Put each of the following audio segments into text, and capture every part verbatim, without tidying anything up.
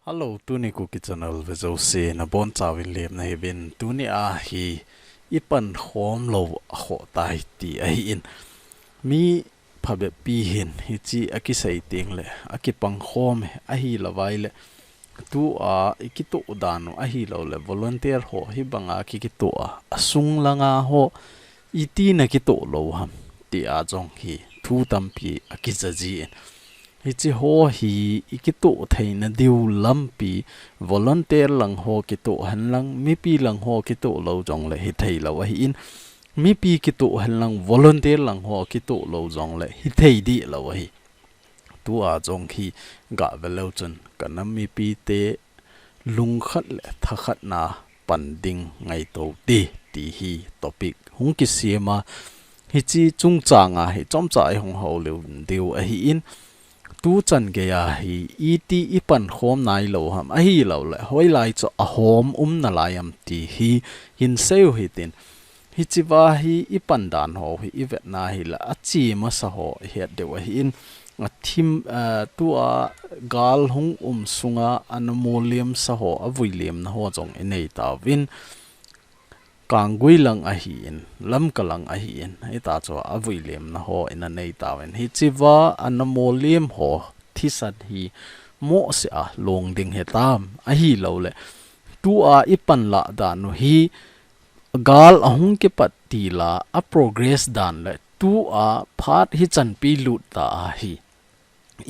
Hello, tuni Kuki Channel vejouse nabonchauvin lemna hiuvin, tuni a hi ipankhom lou akhoh tai ti ahin. Mi phabep pi hin hiche akisei tengle akipangkhom e, ahilouva ahile tua ikitoh dan u ahilouleh volunteer ho hibanga kikitoh a, asung langa ho iti nakitoh lou ham tia jong hi thu tampi akijaji in. Hiche ho hi ikitoh theina diu lampi volunteer lang ho kitoh henlang, mipi lang ho kitoh lou jongle hithei lou ahin, mipi kitoh henlang volunteer lang ho kitoh lou jongle hithei dih lou ahi. Tua jong hi gah ve leu chun kanam mipite lungkhat le thakhatna pan ding ngaito te ti hi topic hung kisem a, hiche chungchang a hi chomcha ihung houlim diu ahin, tuchan geiya hi iti ipankhom nailou ham ahilouleh hoilai chu ahom um nalai ham ti hi hin seiu hitin. Hichea hi ipan dan ho hi ivetna hile ache masa ho ihet diu ahin, athim, eh, tua gal hung um sunga ana molem sa ho, avui lemna ho jong inei tauvin, Kanggui lang ahin, Lamka lang ahin, hitachu avui lemna ho ina nei tauvin. Hichea ana molem ho thisan hi mohseh a long ding hitam ahilouleh tua ipan lah dan u hi gal ahung kipat tila a progress dan le tua phat hichan pi lut ta ahi.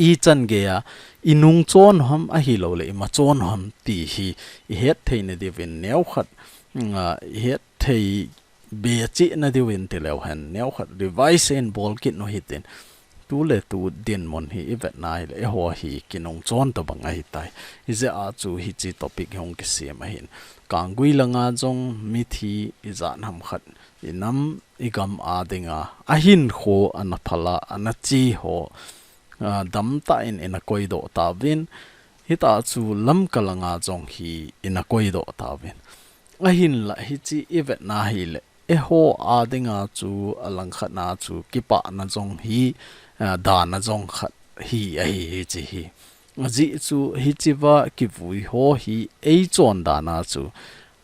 Ichan geiya inung chon ham ahilouleh ima chon ham ti hi ihet theina diuvin neokhat, mm, a, ihet thei be cheh na diuvin tileu hen, neokhat revise in bol kit u hitin. Tu le tu dinmun hi ivetna hile eiho hi kinung chon tobang ahitai. Hijeh a chu hiche topic hi hung kisem ahin. Kanggui langa jong mithi ijat ham khat inam igam a dinga ahinkho ana phal a, ana che ho, a, damtah in ina koidoh tauvin, hitachu Lamka langa jong hi ina koidoh tauvin. Ahinlah hiche ivetna hile eiho a dinga chu alangkhatna chu kipana jong hi, a, dana jong khat hi ahi hiche hi. Ajeh chu hichea kivui ho hi eichon dana chu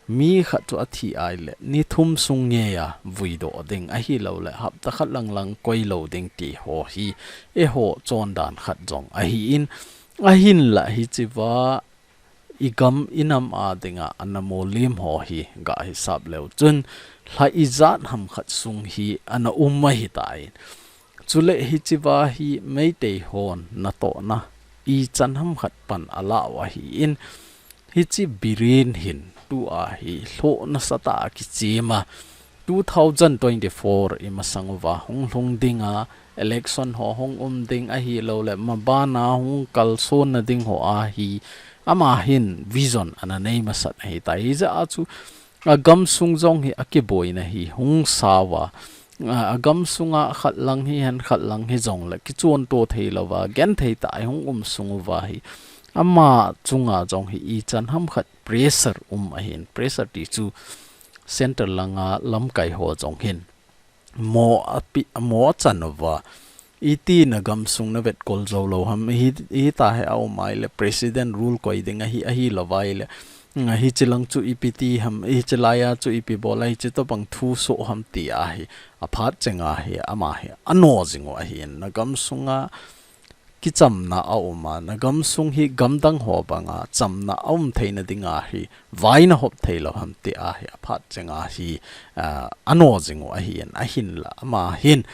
mi khat chu athi ahile ni thum sung ngeiya vuidoh ding ahilouleh hapta khat lang lang koi lou ding ti ho hi eiho chondan khat jong ahin, ahinlah hichea igam inam a dinga ana molem ho hi gah hisap leu chun lha ijat ham khat sung hi ana um ahitai. Chule hichea hi Meitei hon natohna ichan ham khat pan alah u ahin, hiche Biren hin tua hi lhoh nasatah a kichem a, two thousand twenty-four imasang uva hung lhung dinga election ho hung um ding ahilouleh mabana hung kalson na ding ho a hi ama hin vision ana nei masat ahitai. Hijeh a chu agamsung jong hi akiboina hi hung sa uva, a, agamsunga khat lang hihen khat lang hijongle kichonto theilouva genthei tah a hung um sung uva hi ama chunga jong hi ichan ham khat pressure um ahin, pressure ti chu centre langa lamkai ho jong hin mo api, mo achan uva, iti nagamsung navetkol jou lou ham, hi, hitahi aum ahile president rule koi ding ahi, ahilouva ahile, mm, hiche lang chu ipi ti ham, hiche laiya chu ipi bol a hiche tobang thu soh ham ti ahi, aphat chenga hi ama hi ano jing u ahin, nagamsunga kichamna aum a, nagamsung hi gamdang ho banga chamna aum theina dinga hi vai nahop theilou ham ti ahi, aphat chenga hi, a, ano jing u ahin, ahinlah ama hin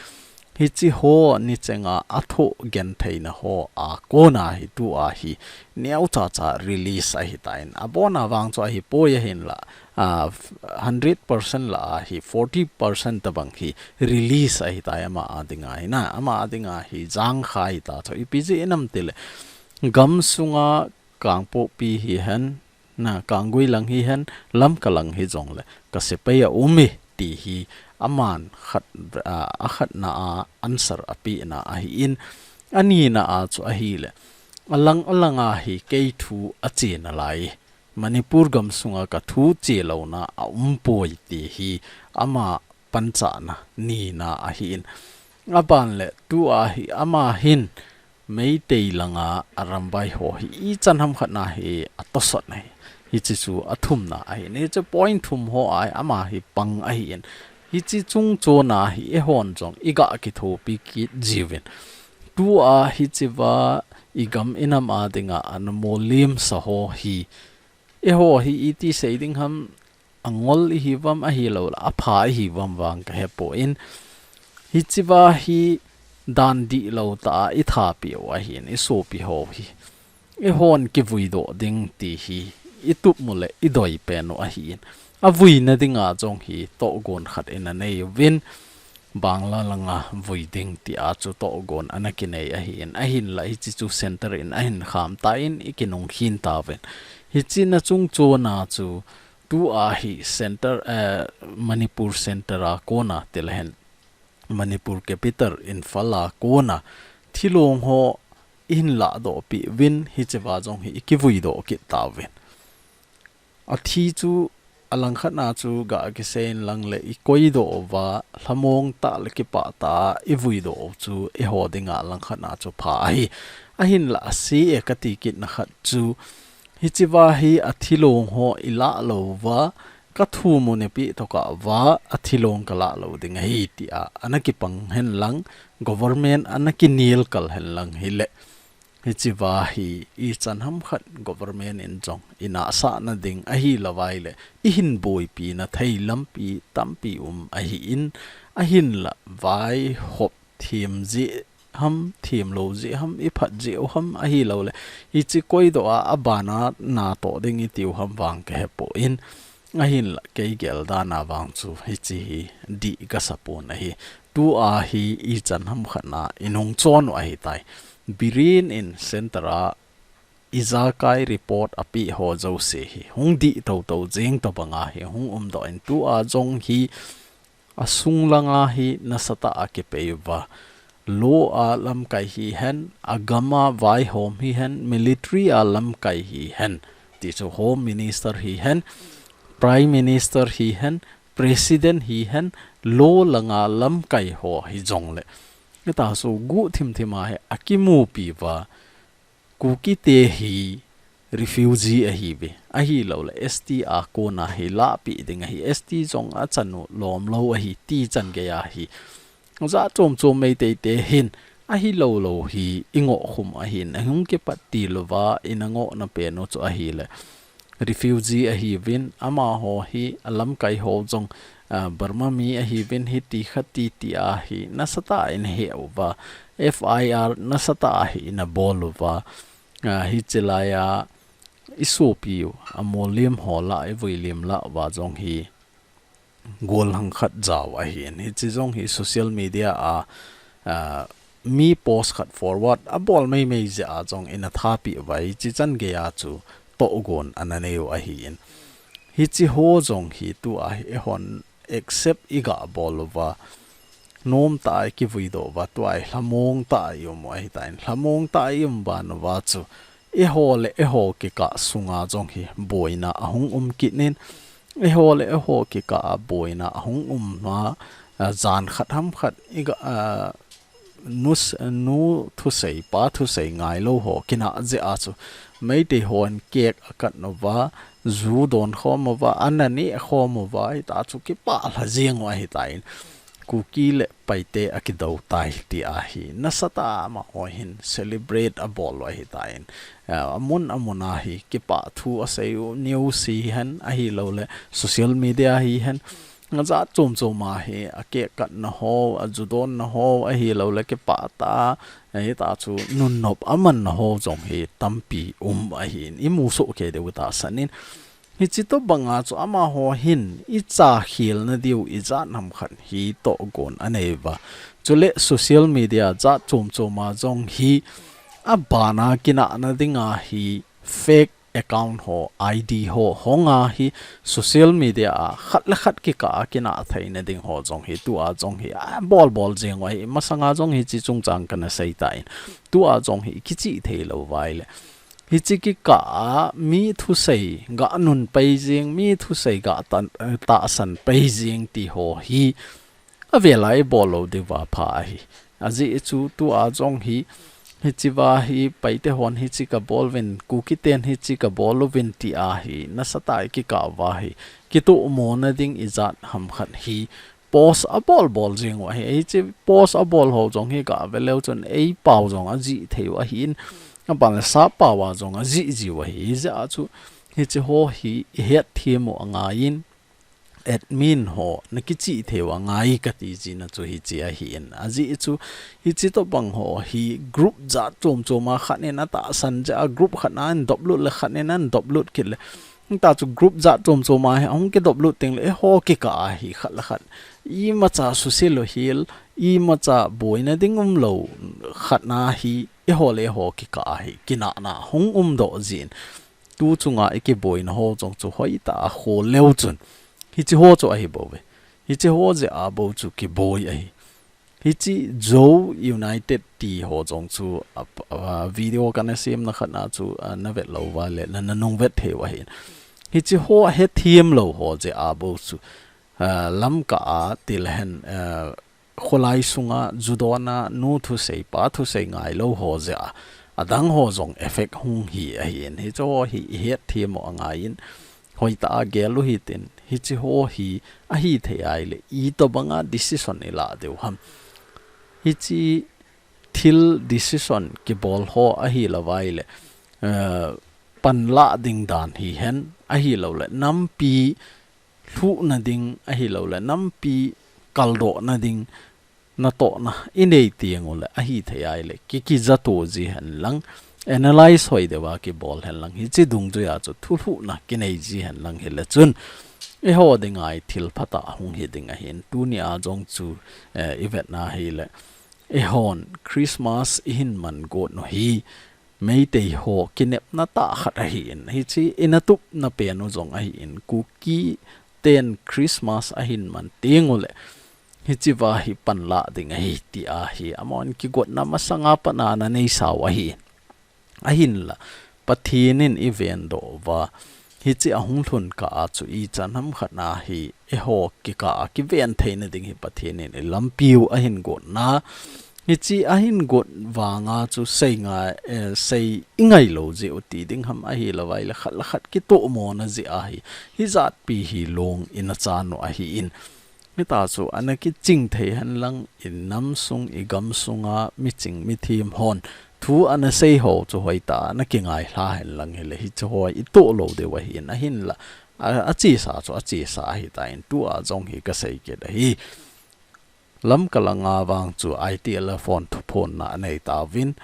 hiche ho ni chenga athoh gentheina ho a kona hi tua hi neocha cha release ahitan, abona vang chu ahipoi ahinlah, a, hundred percent lah a hi forty percent tobang hi release ahitai ama a dinga hi na, ama a dinga hi jangkha ahita chu ipi jeh inam tile gamsunga Kangpokpi hihen, na Kanggui lang hihen, Lamka lang hijongle ka sepai aum e ti hi aman khat, a, akhatna a answer apehna ahin, anina a chu ahile alang alanga hi kei thu ache nalai, Manipur gamsunga ka thu chelouna aumpoi ti hi ama panchahna nina ahin. Aban le tua hi ama hin Meitei langa aramvai ho hi ichan hamkhat na hi atosot na hi. Hichi chu athumna ahi. Hichi point thum ho a ama hi pang ahi in. Hichi chungchona hi eihon jong iga kithopi kit jiuvin. Tua hichiva igam inam a dinga ana molim sa ho hi. Eiho hi iti sei ding ham, angol ihi uvam ahilou le, apha ihi uvam vang kahepoi. Hichiva hi dan dihlou tah a ithapiu ahin, isopi ho hi. Eihon kivuidoh ding ti hi, itup mu le, idei pen u ahin. Avuina dinga jong hi, tohgon khat ina nei uvin. Bangla langa vui ding tia chu tohgon ana kinei ahin, ahinla hichi chu center in ahin kham tan ikinung khin tauvin. Hichi na chungchona chu tua hi center, eh, Manipur center a kona tilehen Manipur capital Imphal a kona thilong ho ihin lahdoh pi uvin hichiva jong hi ikivuidoh kit tauvin. Athi chu alangkhat na chu ga kisei in lang le ikoidoh uva lhamong tah le kipah tah a ivuidoh u chu eiho dinga langkhat na chu pha ahi. Ahinla ase e kati kitna khat chu hichiva hi athilong ho ilah lou uva kathu mu nepi tokah uva athilong kalah lou ding ahi tia ana kipang hen lang government ana kinel kal hen lang hile. Hichiva hi ichan hamkhat government in jong inahsah na ding ahilouva ile, ihin boipi na thei lampi tampi um ahin, ahinla vaihop thiem jeh ham, thiemlou jeh ham, iphat jeh u ham ahilou le, hichi koidoh a, abana natoh ding itiu ham vang kahepoi. Ahinla kei gel dan a vang chu hichi hi dih kasa pon ahi. Tua hi ichan hamkhat na inung chon u ahitai. Biren in center a ijakai report apeh ho jouse hi hung dih toto jeng tobanga hi hung umdoh in tua jong hi asung langa hi nasatah a kipei uva. Law a lamkai hihen, agam a vaihom hihen, military a lamkai hihen. Ti chu Home Minister hihen, Prime Minister hihen, President hihen, law langa lamkai ho hijongle. Hita chu guh thimthim a hi akimupi uva. Kukite hi refugee ahiuve. Ahilou le S T a kona hi lahpeh ding ahi. S T jong achan u lomlou ahi ti chan gei ahi. Jat chom chom Meitei te hin ahilou lou hi ingoh khum ahin. Ahung kipat til uva ina ngohna pen u chu ahile. Refugee ahiuvin, amaho hi alamkai ho jong, ah, Burma mi ahiuvin hiti khati tia hi nasatah in he uva, F I R nasatah a hi ina bol uva, ah, hichi laiya isopiu, amolim ho lah, ivuilim lah uva jong hi gollhang khat jao ahin. Hichi jong hi social media a, ah, mi post khat forward abol meimei jeh a jong ina thapeh uva hichi chan gei a chu tohgon ana nei u ahin. Hichi ho jong hi tua hi eihon accept iga bol uva. Nomtah a ikivuidoh uva tua hi lhamong tah a ium u ahitan. Lhamong tah a ium ban uva chu eiho le eiho kikah sunga jong hi boina ahung um kit in, eiho le eiho kikah a boina ahung um na, ah, jan khat ham khat iga, ah, nu s-, nu thusei, pa thusei ngailou ho kinah jeh a chu Meitei hon cake akat uva, ju don khom uva, an aneh khom uva, hita chu kipah lha jeng u ahitan. Kuki le Paite akidou tai tia hi nasatah a amaho hin celebrate abol u ahitan. Ah, amun amun a hi kipah thu asei u, news hihen ahilou le social media hihen. Jat chom chom a hi acake katna ho, aju donna ho ahilou le kipah tah a, hita chu nunnop amanna ho jong hi tampi um ahin. Imu soh kei diu tahsan in. Hichi tobanga chu amaho hin icha khelna diu ijat ham khat hi tohgon anei uva. Chule social media jat chom chom a jong hi abana kinahna dinga hi fake account ho, I D ho, hong a hi social media a khat le khat kikah a kinah theina ding ho jong hi tua jong hi abol bol jeng u ahi. Masanga jong hichi chungchang kana seitan. Tua jong hi kichih theilou uva ile. Hichi kikah a mi thusei ga nun pai jeng, mi thusei ga tan, eh, tahsan pai jeng ti ho hi avel a ibol lou diuva pha ahi. Ajeh chu tua jong hi Hichi va hi Paite hon hichi kabol uvin, Kuki ten hichi kabol uvin ti ahi, nasatah a ikikah uva hi, kitoh mona ding ijat ham khat hi, post abol bol jing u ahi. Hichi post abol ho jong hi gave leu chun, eipao jong ajih thei u ahin, aban le sappao a jong ajih ji u ahi. Hijeh a chu, hichi ho hi ihet them u angaiyin, admin ho nakichih thei u angai kati jina chu hichi ahin. Ajeh chu, hichi tobang ho hi group jat chom chom a khat in atahsan jeh a group khat na ahin doplut le khat in ahin doplut kit le. Hita chu group jat chom chom a hi ahung kidoplut teng le eiho kikah a hi khat le khat. Imacha suhset lou hel, imacha boina ding umlou khat na hi eiho le eiho kikah a hi kinahna hung umdoh jin. Tu chunga ikiboina ho jong chu hoitah a khol leu chun. Hichi ho chu ahi bou ve. Hichi ho jeh a bou chu kiboi ahi. Hichi Zo United ti ho jong chu a, a, video kana semna khat na chu, a, navet lou uva le na, nanung vet thei u ahin. Hichi ho hethem lou ho jeh a bou chu, a, Lamka a tilhen, a, kholai sunga judona nu thusei pa thusei ngailou ho jeh a, adang ho jong effect hung hi ahin. Hichi ho hi ihet them u angaiyin, hoitah a gel u hitin, hichi ho hi ahithei ahile, itobanga decision ilah diu ham. Hichi thil decision kibol ho ahilou ahile, eh, panlah ding dan hihen, ahilou le, nampi lhuhna ding ahilou le, nampi kaldohna ding natohna inei teng u le, ahithei ahile, ki, kijatoh ji hen lang, analyze hoi deuva kibol hen lang, hichi dungjuia chu thulhuhna kinei ji hen lang hile chun, eiho dinga hi thil phatah hung hi ding ahin. Tunia jong chu, eh, ivetna hile, eihon Christmas ihin man got u hi, Meitei ho kinepna tah khat ahin, hichi ina tupna pen u jong ahin, Kuki ten Christmas ahin man teng u le, hichi va hi panlah ding ahi ti ahi, amahon kigotna masanga pat a ana neisa u ahi. Ahinla, Pathen in iven doh uva, hichi ahung lhun kah a chu ichan ham khat na hi, eiho kikah a kiven theina ding hi Pathen in ilampiu ahin gotna. Hichi ahin got vanga chu sei ngai, eh, sei ingailou jeh u ti ding ham ahilou ahile khat le khat kitoh mona jeh ahi. Hijatpi hi long ina chan u ahin. Hita chu ana kiching thei hen lang, inam sung, igam sunga miching mithem hon thu ana sei ho chu hoitah a ana kingailha hen lang hile hichi ho itoh lou diu ahin, ahinla, a, achesa chu achesa ahitan, tua jong hi kasei kit ahi. Lamka langa vang chu I T L F hon thuphonna anei tauvin,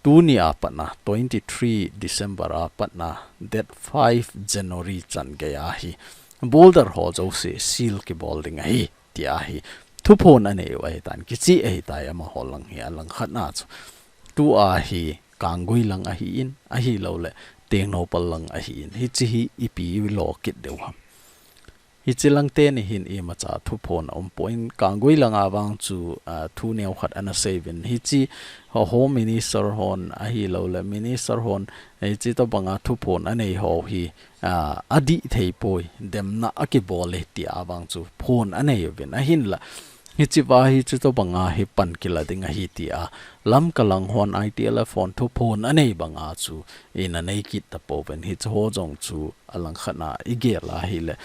tunia pat a twenty three December a pat a date five January chan geiya hi border ho jouse seal kibol ding ahi, tia hi thuphon anei u ahitan, kicheh ahitai amaho lang hi, alang khat na chu. Tua hi Kanggui lang ahin, ahilou le Tengnoupal lang ahin, hichi hi ipi ilo kit diu ham. Hichi lang teni hin imacha thuphon aumpoi, Kanggui langa vang chu, ah, thu neokhat ana sei uvin. Hichi Home Minister hon ahilou le Minister hon, hichi tobanga thuphon anei ho hi, ah, adih thei poi, demna akibol e tia vang chu phon anei uvin. Ahinla, hichi va hi chutobanga hi pan kila ding ahi tia Lamka lang hon I T L F hon thuphon anei banga chu ina nei kit tapouvin. Hichi ho jong chu alang khat na igel ahile,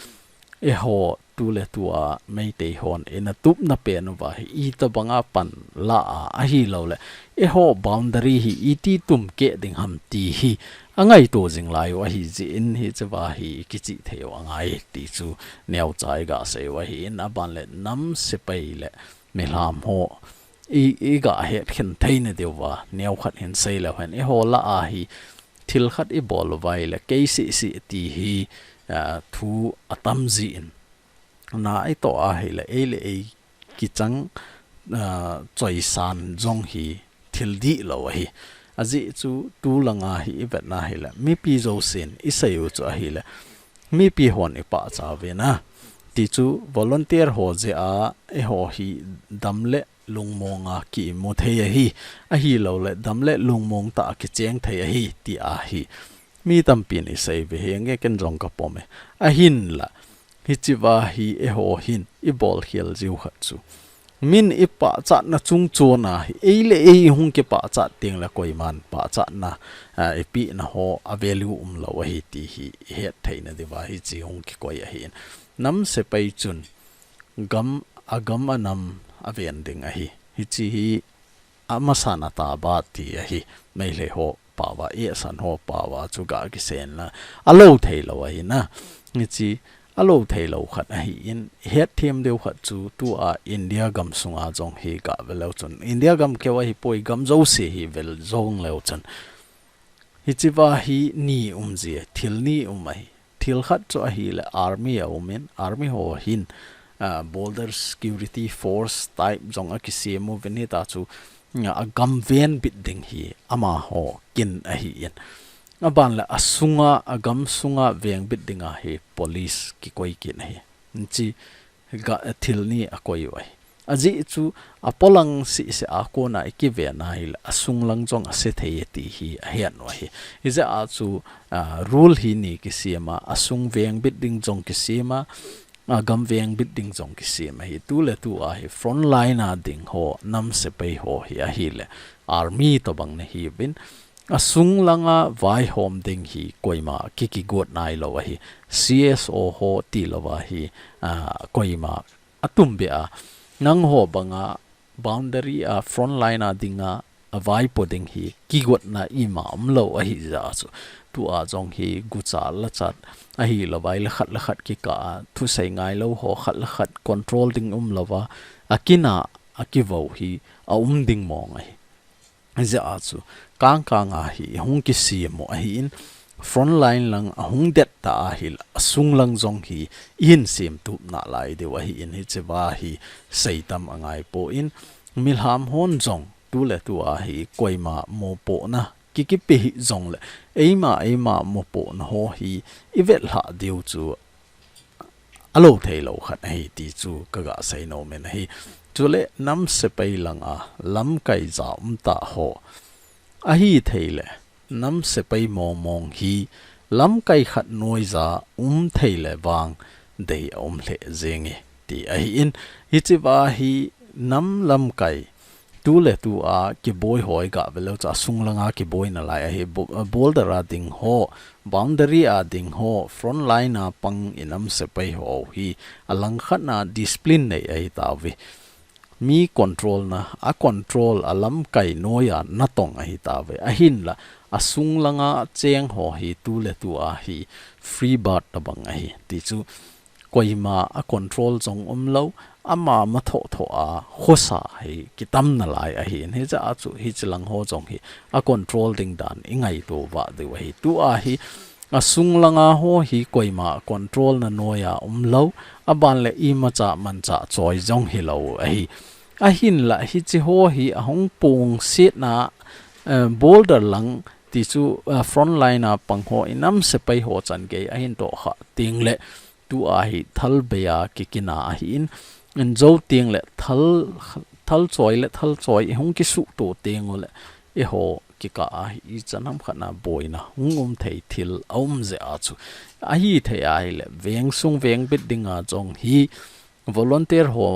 eiho tuletua Meitei hon ina tupna pen uva hi itobanga pan la a, ahilou le, eiho boundary hi iti tum keh ding ham ti hi angaito jing lai u ahi jeh in hichi va hi kicheh thei u angai ti chu neocha iga sei u ahin, aban le nam sepai le mihem ho i, iga hetkhen theina diuva neokhat hin sei leu hen, eiho la a hi thil khat ibol uva ahile, kei seh seh ti hi, ah, thu atam jin. Na itoh ahile, ei le ei kichang, ah, choisan jong hi thil dihlou ahi. Ajeh chu tulanga hi ivetna hile, mipi jousen isei u chu ahile, mipi hon ipahcha uvin a. Ti chu volunteer ho jeh a, eiho hi dam le lungmonga kimu thei ahi, ahilou le dam le lungmong tah a kicheng thei ahi, ti ahi. Mi tampin isei uve, henge ken jong kapom e. Ahinla, hichi va hi eiho hin ibol khel jiu khat chu, Min i pachatna chungchon a hi, ei le ei hung kipachat teng le koiman pachatna, ah, i pehna ho a value umlou ahi ti hi i het theina diuva hichi hung kikoi ahi in. Nam sepai chun gam, a gam a nam a ven ding ahi. Hichi hi a masang a taba ti ahi. Meitei ho pao a, eisan ho pao a chu ga kisen la. A lo theilou ahi na. Hichi a lo theilou khat ahi in, hetthem diu khat chu tua India gam sunga jong hi ga ve leu chun. India gam keu ahi poi, gam jouse hi ve jong leu chun. Hichi va hi ni um ji, thil ni um ahi. Thil khat chu ahi le army a um in, army ho hin, ah, border security force type jong a kisem uvin hita chu, ah, a gam vengbit ding hi amaho kin ahi in. A ban le a sunga, a gam sunga vengbit dinga hi police kikoi kin ahi. Hichi ga, thil ni a koi u ahi. Ajeh chu a polang sese a kona i kiven a hi le, a sunglang jong a se thei e ti hi a het u ahi. Hijeh a chu, ah, rule hi ni kisem a, a sung vengbit ding jong kisem a, a gam vengbit ding jong kisem ahi. Tu le tua hi front line a ding ho, nam sepai ho hi ahi le, army tobang na hi uvin. A sung langa vaihom ding hi koima ki, kigot nailou ahi. C S O ho tilou va hi, ah, koima a tum be a. Nangho banga boundary a front line a dinga a vaipo ding hi kigotna ima umlou ahi jeh a chu. Tua jong hi gucha lachat ahilou vai le khat le khat kikah a thusei ngailou ho khat le khat control ding umlou va. A kin a, a kivo hi a um ding mong ahi. Hijeh a chu, kang kang a hi hung kisem u ahi in, front line lang a hung det ta ahi le, a sung lang jong hi i hin sem tup nalai diu ahi in, hichi va hi seitam a ngai poi in, milham hon jong tu le tua hi koima mopohna ki, kipe hih jong le, eima, eima mopohna ho hi i vet lha diu chu a lo theilou khat ahi ti chu ka ga sei nom in ahi. Chule nam sepai langa lamkai ja um ta ho ahi thei le, nam sepai mong mong hi lamkai khat noi ja um thei le vang dei a um lheh jeng e ti ahi in, hichi va hi nam lamkai tu le tua kiboi ho i ga ve leu chu a sung langa kiboi nalai ahi. Bo-, border a ding ho, boundary a ding ho, front line a pang i nam sepai ho hi a langkhat na discipline nei ahi tauve. Mi control na, a control a lamkai noi a natong ahi tauve. Ahin la, a sung langa cheng ho hi tu le tua hi free bird tobang ahi. Ti chu koima a control jong umlou, ama ma thoh thoh a khosa hi kitam nalai ahi in, hijeh a chu hichi lang ho jong hi a control ding dan i ngaito va diu ahi. Tua hi a sung langa ho hi koima control na noi a umlou, a ban le imacha mancha choi jong hilou ahi. Ahin la hichi ho hi a hung pung siet na, eh, border lang ti chu, eh, front line a pang ho i nam sepai ho chan gei ahin toh kha teng le, tua hi thal bei a kikina ahi in, in jo teng le thal, thal choi le thal choi i hung kisuh to teng u le, eiho kikah a hi i chan ham khat na boina hung um thei thil a um jeh a chu. Ahi thei ahi le, veng sung vengbit dinga jong hi volunteer ho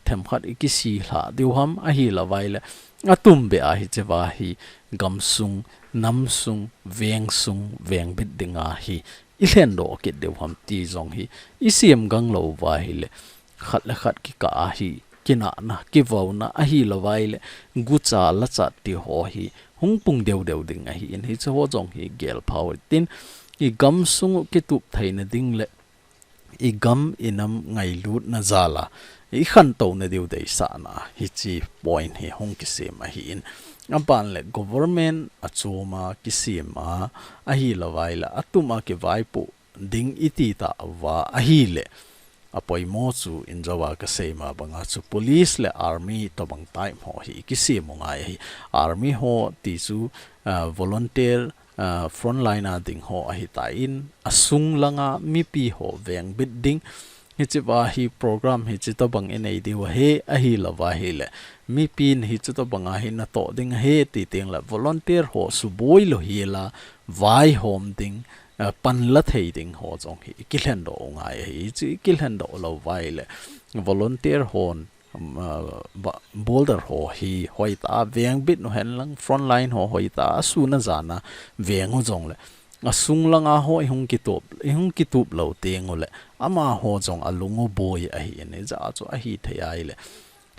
themkhat i kisi lha diu ham ahilou vai le, a tum be a hichi va hi gam sung, nam sung, veng sung, vengbit dinga hi i lhendoh kit diu ham ti jong hi i sem gang lou va hi le, khat le khat kikah a hi kinahna, kivouna ahilou vai le, gucha lachat ti ho hi hung pung deu deu ding ahi in, hichi ho jong hi gel phau tin, i gam sung u kitup theina ding le, i gam i nam ngailutna jal a i khantouna diu deisahna hichi point hi hung kisem ahi in. A ban le government a chom a kisem a ahilou vai le, a tum a kivaipoh ding i ti ta uva ahi le, a poimo chu in jo a ka sei ma banga chu police le army tobang type ho hi i kisem u ngai ahi. Army ho ti chu, ah, volunteer, ah, front line a ding ho ahi ta in, a sung langa mipi ho vengbit ding. Hichi va hi program hichi tobang i nei diu ahi, ahilou va hi le, mipin hichi tobang a hi natoh ding ahi ti teng le, volunteer ho suboi lou hi la, vaihom ding, eh, panla thei ding ho jong hi i kilhendoh u ngai ahi. Hichi i kilhendoh lou vai le, volunteer hon um, uh, ba-, boulder ho hi hoitah a vengbit u henlang, frontline ho hoitah a sun a jan a veng u jongle, asung langa ho ihung kitup, ihung kitup lou teng ule, amaho jong alung u boi ahi in, hijeh a chu ahithei ahile,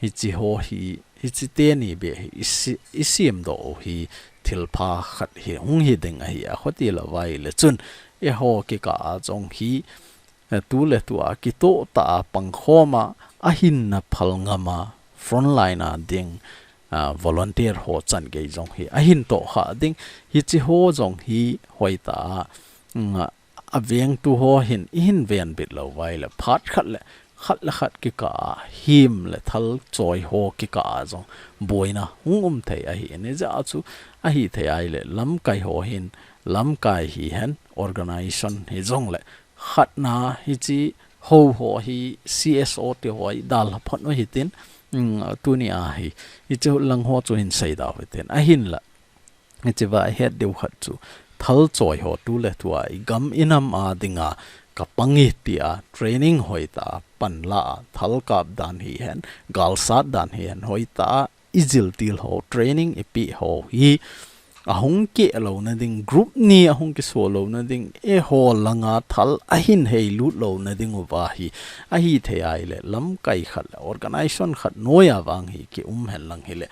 hiche ho hi, hiche teni beh hi, isi-, isemdoh u hi, thilpha khat hi, hung hi ding ahi a, khuti lou ahile chun, eiho kikah a jong hi, eh, tu le tu a kitoh tah a pangkhom a, ahinna phal ngam a, frontline a ding, ah, volunteer ho chan gei jong hi, ahin tohkhah ding, hiche ho jong hi, hoitah a, mm, avengtu ho hin, ihin venbit lou ahile, phat khat le, khat le khat kikah a, him le thal choi ho kikah a jong, boina hung um thei ahi in, hijeh a chu, ahithei ahile, lamkai ho hin, lamkai hihen, organization hijongle, khatna hiche ho ho hi C S O te ho hi dalha phot u hitin, mm, tuni a hi, hiche lang ho chu hin seida u hitin, ahinla, hiche va ihet diu khat chu, thal choi ho tu le tu a, igam inam a dinga, kapang e tia, training hoitah a, panla a, thal kap dan hihen, galsat dan hihen, hoitah a, ijil til ho, training ipeh ho hi, ahung keh louna ding, group ni ahung kiso louna ding, eiho langa thal ahin heilut louna ding uva hi, ahithei ahile, lamkai khat le, organization khat noiya vang hi, kium henlang hile,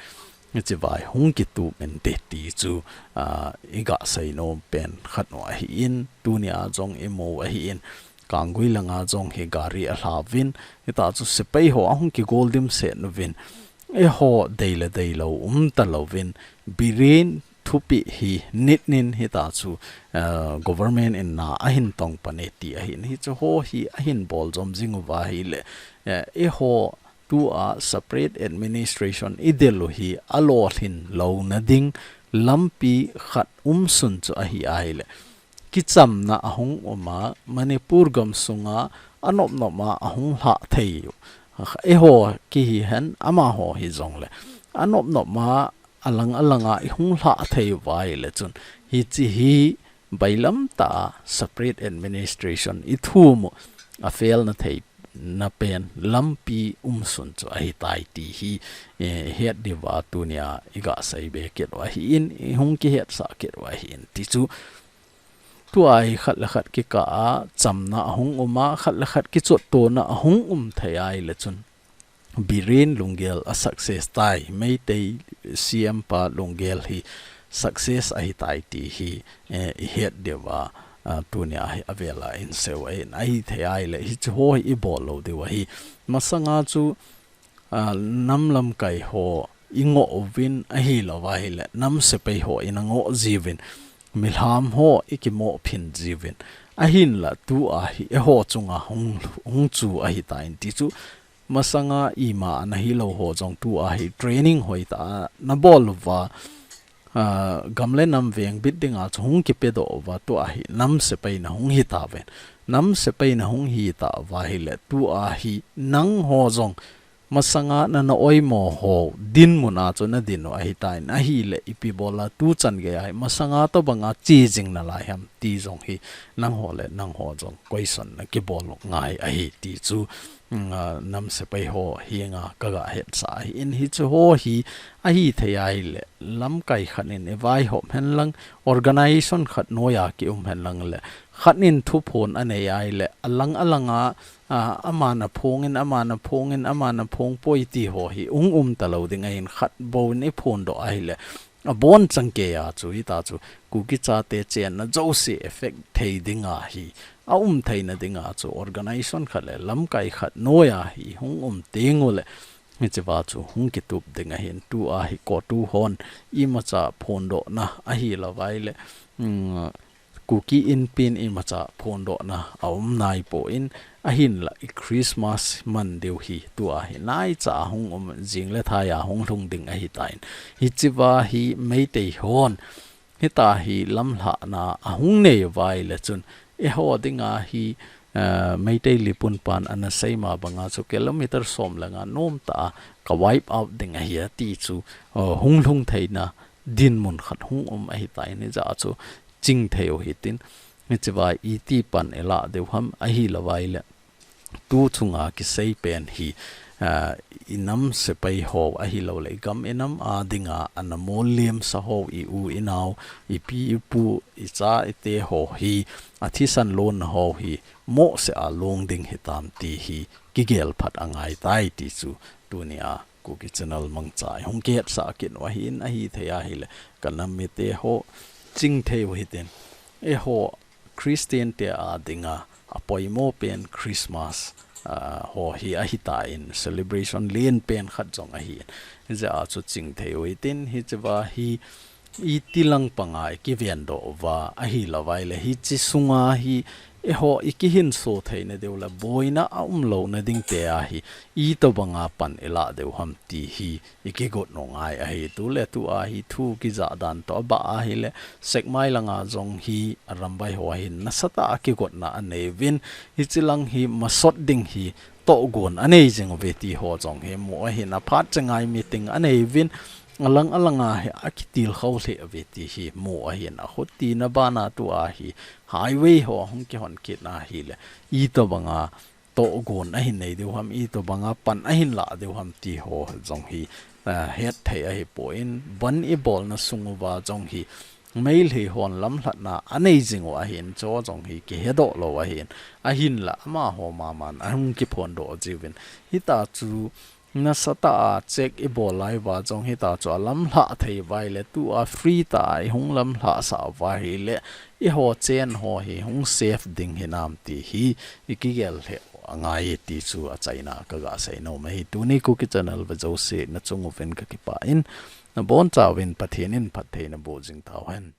hiche va hi hung kitup inte ti chu, ah, iga seinom pen khat u ahi in, tuni a jong imu ahi in, Kanggui langa jong hi gari alha uvin, hita chu sepai ho ahung kigol dimset uvin, eiho dei le dei lou um talouvin, Biren thupeh hi nit nin hita chu, eh, government in na ahin tong pan e ti ahi in, hiche ho hi ahin bol jom jing uva ahile, eh, eiho tu a separate administration idel u hi alolhin louna ding lampi khat umsun chu ahi ahile, kichamna ahung um a, Manipur gamsunga anop nop a ahung lhah thei u, eiho kihi hen amaho hijongle, anop nop a alang alang a ihung lhah thei uva ahile chun, hiche hi bailam tah a separate administration ithum u, afail na thei na pen lampi umsun chu ahitai ti hi, eh, het diuva tuni a iga seibe kit u ahi in, ihung kihetsah kit u ahi in ti chu, tu a hi khat le khat kikah a chamna ahung um a, khat le khat kichottona ahung um thei ahile chun, Biren lunggel a success tai, Meitei C M pa lunggel hi success ahitai ti hi, eh, ihet diuva, ah, tuni a hi avel a inseu ahin, ahithei ahile, hiche ho hi ibol lou diu ahi. Masanga chu, ah, nam lamkai ho ingoh uvin ahilou ahile, nam sepai ho ina ngoh jiuvin, milham ho ikimoh phin jiuvin, ahinla tu a hi eiho chunga hung, hung chu ahitan ti chu, masanga ima ana hilou ho jong tu a hi training hoitah a nabol uva, ah, gam le nam vengbit dinga chu hung kipedoh uva, tu a hi nam sepai na hung hitauvin. Nam sepai na hung hitauva ahile, tu a hi nangho jong masanga nana oimo ho dinmun a chu nadin u ahitan, ahile ipi bol a tu chan gei a hi masanga tobanga che jing nalai ham ti jong hi nangho le nangho jong question na kibol u ngai ahi ti chu, mm, ah, nam sepai ho henga kaga hetsah ahi in, hiche ho hi ahithei ahile lamkai khat in ivaihop henlang, organization khat noiya kium henlang le khat in thuphon anei ahile alang alang a, ah, aman aphongin, aman aphongin, aman aphong poi ti ho hi hung um talou ding ahin, khat bou in iphondoh ahile, abon chang keiya chu, hita chu, Kuki chate chenna jouse effect thei dinga hi, aum theina dinga chu, organization khat le lamkai khat noiya hi hung um teng ule, hichea chu hung kitup ding ahin, tu a hi CoTU hon imacha phondohna ahilou vaile, um, Kuki Inpi in imacha phondohna aum naipoi, ahinla i Christmas man diu hi tua hi naicha ahung um, jing le thaiya hung lhung ding ahitan. Hichea hi Meitei hon hitahi lamlhahna ahung nei vaile chun, eiho dinga hi, eh, Meitei Lipun pan ana seima banga chu kilometer som le nga nomtah a ka wipe out ding ahi ati chu, eh, hung lhung theina dinmun khat hung um ahitan, hijeh a chu ching thei u hitin, hichea iti pan ilah diu ham ahilou vaile, tu chunga kisei pen hi, ah, i nam sepai ho ahilou le i gam i nam a dinga ana molliamsa ho, i u i nao, i pi i pu, i cha i te ho hi a thisan lonna ho hi mohseh a long ding hitam ti hi kigel phat angai tai ti chu tunia Kuki Channel mangcha i hung kihetsah kit u ahin, ahithei ahile ka nam mite ho chingthei u hitin, eiho Christian te a dinga a poimo pen Christmas, ah, ho hi ahitan, celebration len pen khat jong ahin. Hijeh a chu chingthei u hitin, hichea hi iti lang panga i kivendoh uva, ahilouva ile hiche sunga hi eiho i kihinso theina diu le boina a umlouna ding te a hi itobanga pan i lah diu ham ti hi i kigot u ngai ahi. Tule tua hi thu kijah dan toh abah ahile, Sekmai langa jong hi a ramvai ho hin nasatah a kigotna anei uvin, hiche lang hi masot ding hi tohgon anei jing uve ti ho jong hi mu ahin, aphat chengai meeting anei uvin, alang alanga hi akitilkhou lheh uve ti hi mu ahin, akhut tina bana tua hi highway ho hung kihon kit na hile itobanga tohgon ahin nei diu ham, itobanga pan ahin lah diu ham ti ho jong hi, ah, hetthei ahipoi, ban i bolna sung uva jong hi Meitei hon lamlhatna anei jing u ahin, chu jong hi kihedoh lou ahin, ahinla amaho maman ahung kiphondoh jiuvin, hitia chu nasatah a check i bol lai uva jong hitia chu alamlhah thei uva ile, tua free tah a i hung lamlhahsah uva hile eiho chen ho hi hung safe ding hinam ti hi i kigel lheh u angai ti chu achaina kaga seinom ahi. Tuni Kuki Channel ve jouse nachung uvin kakipah in, nabonchauvin Pathen in phatthei naboh jing tauhen.